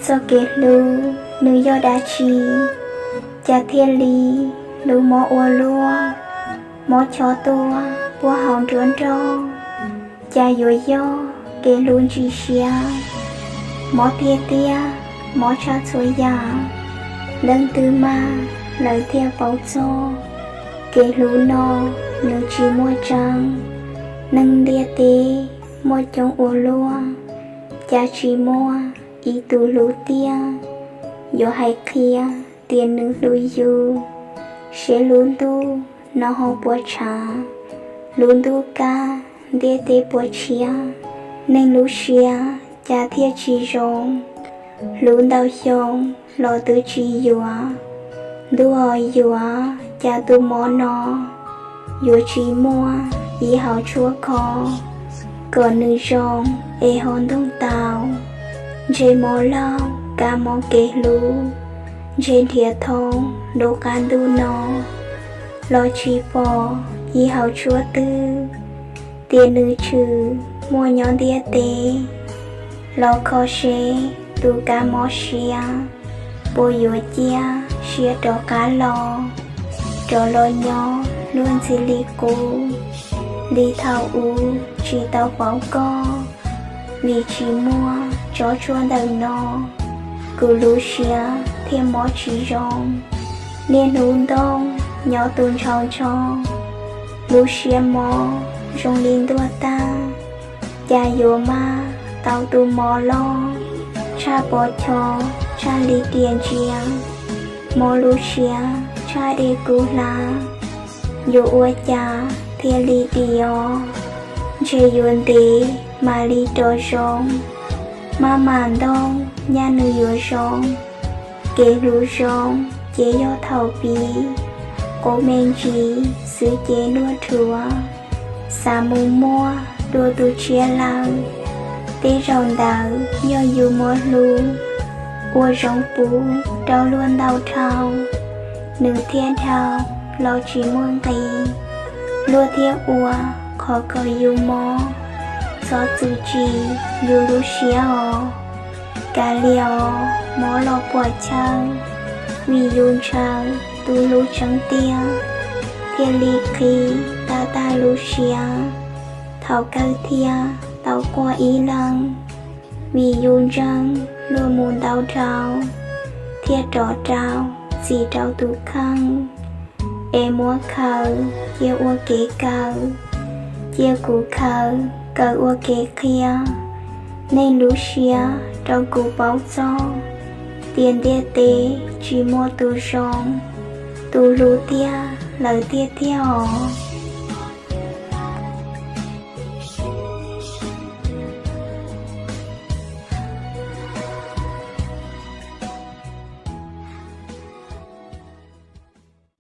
Txoj kev hlub nws yog dab tsi, cas thiaj li hlub mob ua luaj, mob chov tuaj puag hauv nruab nroj, cas yuav yog kev hlub ntsim siab, mob tiag tiag, mob tshaj txhua yam, leej twg mas lawv thiaj paub txog. Kev hlub no nws tsis muaj tseeb, neeg ntiaj teb muaj coob ua luaj, cas tsis muaj ib tug hlub tiag, yuav hais qhia tias nws hlub yus, seb lub ntuj no ho puas tshav, lub ntuj kaj ntiaj teb puas tshiab, neeg lub siab cas thiaj tsis zoo, hlub ntau xyoo los twb tsis yuav, ntuj ho yuav cas tus mob no, yuav tsis muaj ib hauv tshuab kho, kom nws zoo es ho ntoog tau, ntshe mob laug kab mob kev hlub, ntshe nrhiav thoob lub qab ntuj no, los tsis pom ib hauv tshuab twg, tias nws tshwm muaj nyob ntiaj teb, los kho seb tus kab mob siab, puas yuav ciaj sia rov qab los, rov los nyob luag ntxhi li qub, li thaum ub tsis tau paub koj, vim tsis muaj tsob tshuaj ntawm no, kuv lub siab thiaj mob tsis zoo, niaj hnub ntooj nyob tu ntsho ntsho, lub siab mob zoo li ntuag tag, cas yuav maj tau tus mob loj, tshaj pov chov tshaj li riam ntsia, mob lub siab tshaj dej kub hlab, yuav ua cas thiaj li dim os, ntshe yuav ntev mam li rov zoo, maj mam ntoog nyaj nws yuav zoo, kev hlub zoo ces yog thaum pib, qub me ntsis xwb ces luag rhuav, xav mus muaj dua tus tshiab lawm, tej zaum ntawd yog yus muab hlub, ua zoo pub rau luag ntau dhau, nws thiaj dhau los tsis muaj nqis, luag thiaj ua qhov kom yus mob, txhob txwm tsim yus lub siab os, kav liam os mob los puam chawj, vim yus ntshaw tus hlub tseeb tiag, thiaj li qhib tag tag lub siab, thaum kawg thiaj tau quaj ib leeg, vim yus ntseeg luag mus ntau dhau, thiaj rov rau txim rau tus kheej, es muab khaws cia ua kev kawm, cia kuv khaws kawm ua kev qhia, neeg lub siab rau kuv paub txog, tias ntiaj teb tsis muaj tus zoo, tus hlub tiag lawm tiag tiag os.